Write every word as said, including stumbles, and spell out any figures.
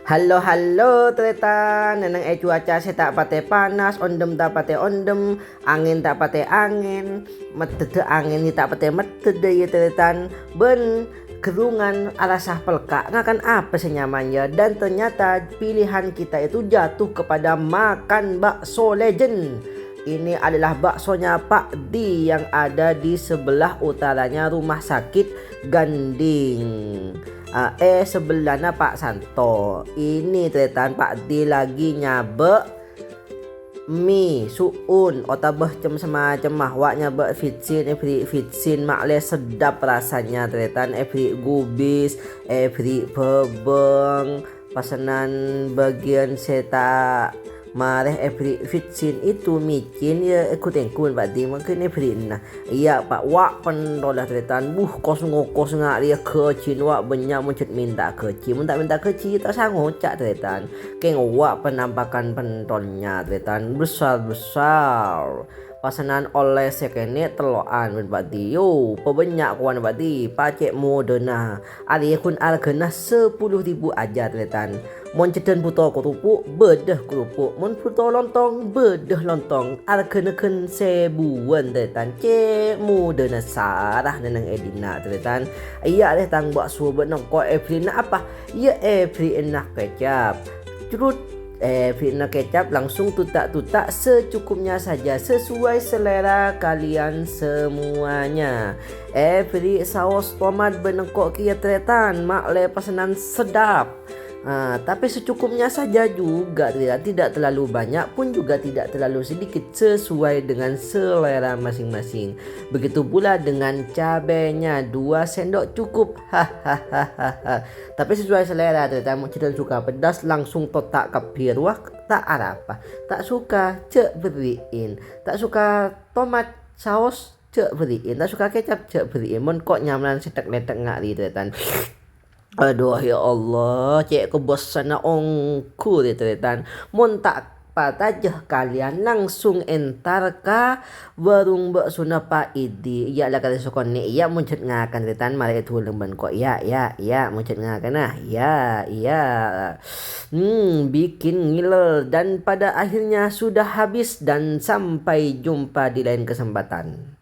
Halo, halo, tarètan. Nèngneng è cuaca sè ta' patè panas, ondhem ta' patè ondhem, angèn ta' patè angèn, meddhâddhâ angèn ta' patè meddhâddhâ, yâ, tarètan. Bân ghârungan arassa pelka' ngakan apa sè nyaman, yâ? Dan ternyata pilihan kita itu jatuh kepada makan bakso legend. Ini adalah baksonya Pak Di yang ada di sebelah utaranya Rumah Sakit Ganding. Ah, eh, sebellana Pak Santo. Ini tarètan Pak Di lagi nyabâ' mi, su'un, otabâ cem-, samacemma. Wa' nyabâ' vitsin, èbhiri' vitsin, ma'lè seddhâp rasanya, tarètan, èbhiri' gubis, èbhiri' bhâbâng, pesenan bagian sè ta' marè èbhiri' vitsin itu micin, yâ, èghu-tènggu, Pak Di, mungkin èbhiri'na. Iyâ, Pak, wa' pentolla, tarètan. Buh, kos-ngokos nga' rèya ghâjina wa' bânnya' mon jhât mènta ghâji. Mon ta' mènta ghâji, ta' osa ngoca', tarètan. Kèng wa' penampakan pentolnya, tarètan. Besar-besar. Pesenan ollè sè kènè' tello'an bân Pak Di. Yo, pabânnya' kowan, Pak Di. Pacè' modâna. Arèya ghun arghâna sapolo ribu aja, tarètan. Mon cèddhân bhuto kerupuk, bâdâ kerupuk. Mon bhuto lontong, bâdâ lontong. Arghâna ghân sèbuwân, tarètan. Cè' modâna sara nèngneng è dinna', tarètan. Iyâ, arèya tang bakso bân engko' èbhiri'na apa? Iyâ, èbhiri'na kecap. Crut, èbhiri'na kecap, langsung tuta'-tuta' secukupnya saja, sesuai selera kalian semuanya. Èbhiri' saos tomat bân engko' kèya, tarètan, ma'lè pesenan seddhâp. Ah, tapi secukupnya saja juga, tarètan, tidak terlalu banyak pun juga tidak terlalu sedikit, sesuai dengan selera masing-masing. Begitu pula dengan cabenya, dua sendok cukup. Hahaha. Tapi sesuai selera, tarètan, mon cèddhân suka pedas, langsung totta' kabbhi rowa, ta' arapa. Ta' suka, jhâ' bherri'in. Ta' suka tomat saos, jhâ' bherri'in. Ta' suka kecap, jhâ' bherri'in. Mon ko' nyamanan sè thèk-lèthèk nga' rèya, tarètan. Aduh, ya Allah, cè' kobâsana ongghu rèya, tarètan. Mon ta' parcajâ kalian, langsung entar ka warung baksona Pak Idi. Iyâ, la karè sakonè', iyâ, mon jhât ngakan, tarètan, marè èdulem bân ko'. Iyâ, iyâ, iyâ, mon jhât ngakan, ah. Iyâ, iyâ. Hmm, bikin ngiler dan pada akhirnya sudah habis dan sampai jumpa di lain kesempatan.